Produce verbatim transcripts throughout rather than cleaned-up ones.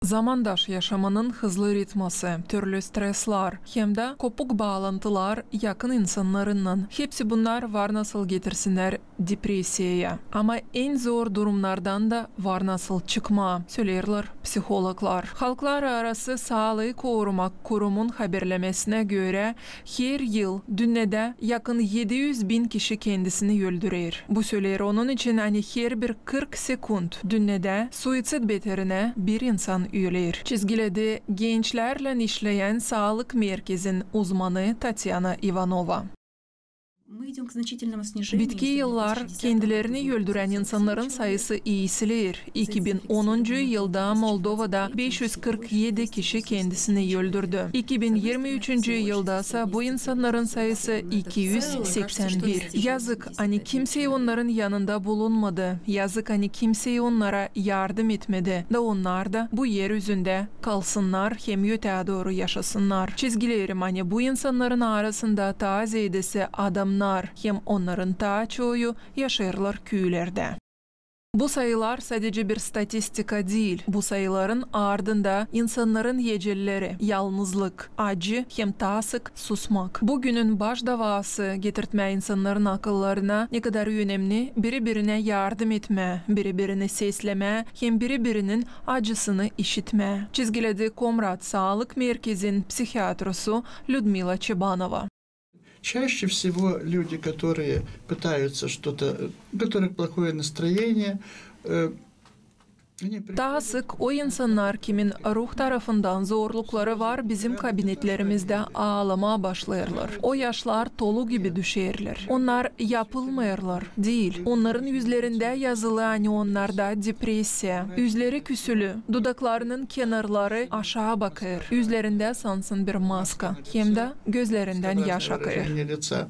Zamandaş yaşamanın hızlı ritması, türlü streslar hem dä kopuk baalantılar yakın insannarınnan, hepsi bunnar var nasıl getirsinnär depresiyaya. Ama en zor durumnardan da var nasıl çıkmaa, söleerlär psihologlar. Halklararası saalıı korumak kurumun haberlemesinä görä, her yıl dünnedä yakın edi üz bin kişi kendisini öldürer. Bu söleer onun için, ani herbir kırk sekund dünnedä suitsid beterinä bir insan öler, çizgiledi gençlärlän işleyän saalık merkezin uzmanı Tatyana İvanova. Bitki yıllar kendilerini öldürän insannarın sayısı iisiler. İki bin onuncu yılda Moldovada beş üz kırk edi kişi kendisini öldürdü. İki bin irmi üçüncü yıldasa bu insannarın sayısı iki üz seksän bir. Yazık, ani kimsey onnarın yanında bulunmadı. Yazık, ani kimsey onnara yardım etmedi. Da onnar da bu er üzündä kalsınnar hem ötää dooru yaşasınnar. Çizgilerim, ani bu insannarın arasında taa zeedesi adamnar hem onnarın taa çoyu yaşêêrlar küülerdä. Bu sayılar sadece bir statistika diil. Bu sayıların ardında insannarın eceleri, yalnızlık, acı hem taa sık susmak. Bu günün baş davaası getirtmää insannarın akıllarına, ne kadar önemni biri-birinä yardım etmää, biri-birini seslemää hem biri-birinin acısını işitmää, çizgiledi Komrat saalık merkezin psihiatrosu Lüdmila Çebanova. Чаще всего люди, которые пытаются что-то, у которых плохое настроение, э, они при- Taa sık o insannar, kimin ruh tarafından zorlukları var, bizim kabinetlerimizdä aalamaa başlêêrlar. O yaşlar tolu gibi düşerlär. Onnar yapılmêêrlar. Diil. Onnarın üzlerindä yazılı, ani onnarda depresiya. Üzleri küsülü, dudaklarının kenarları aşaa bakêr. Üzlerindä sansın bir maska. Hem dä gözlerindän yaş akêr. Выражение лица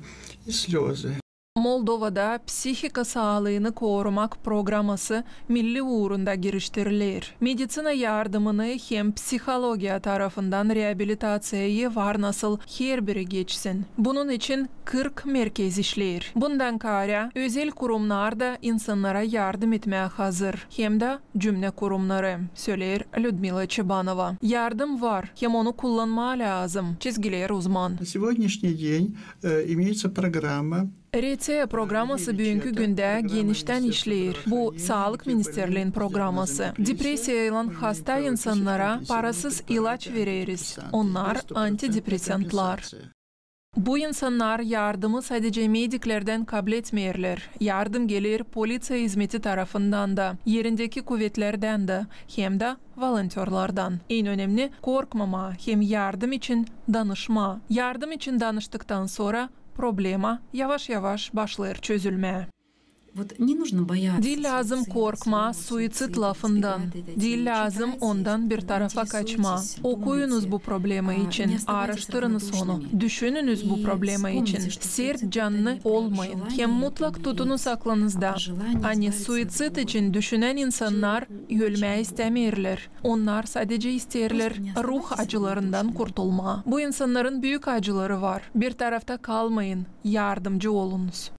и слёзы. Moldovada psihika saalıını korumak programası milli uurunda giriştiriler. Meditsina yardımını hem psihologiya tarafından reabilitaţiyayı var nasıl herbiri geçsin. Bunun için kırk merkez işleer. Bundan kaarä, özel kurumnar da insannara yardım etmää hazır. Hem dä cümlä kurumnarı, söleer Lüdmila Çebanova. Yardım var, hem onu kullanmaa lääzım, çizgileer uzman. На сегодняшний день, э, имеется программа. RT programası büünkü gündä geniştän işleer. Bu Saalık ministerliin programası. Depresiyaylan hasta insannara parasız ilaç vereriz. Onnar antidepressantlar. Bu insannar yardımı sadece mediklerdän kabletmeerlär. Yardım geler poliţiya izmeti tarafından da, erindeki kuvetlerdän dä, hem dä volontörlardan. En önemni, korkmamaa hem yardım için danışmaa. Yardım için danıştıktan sora problema yavaş-yavaş başlêêr çözülmää. Diil lääzım korkmaa suitsid lafından. Diil lääzım ondan bir tarafa kaçmaa. Okuyunuz bu problema için, aaraştırınız onu, düşününüz bu problema için. Sert cannı olmayın. Hem mutlak tutunuz aklınızda, ani suitsid için düşünän insannar ölmää istämeerlär. Onnar sadece isteerlär ruh acılarından kurtulmaa. Bu insannarın büük acıları var. Bir tarafta kalmayın, yardımcı olunuz.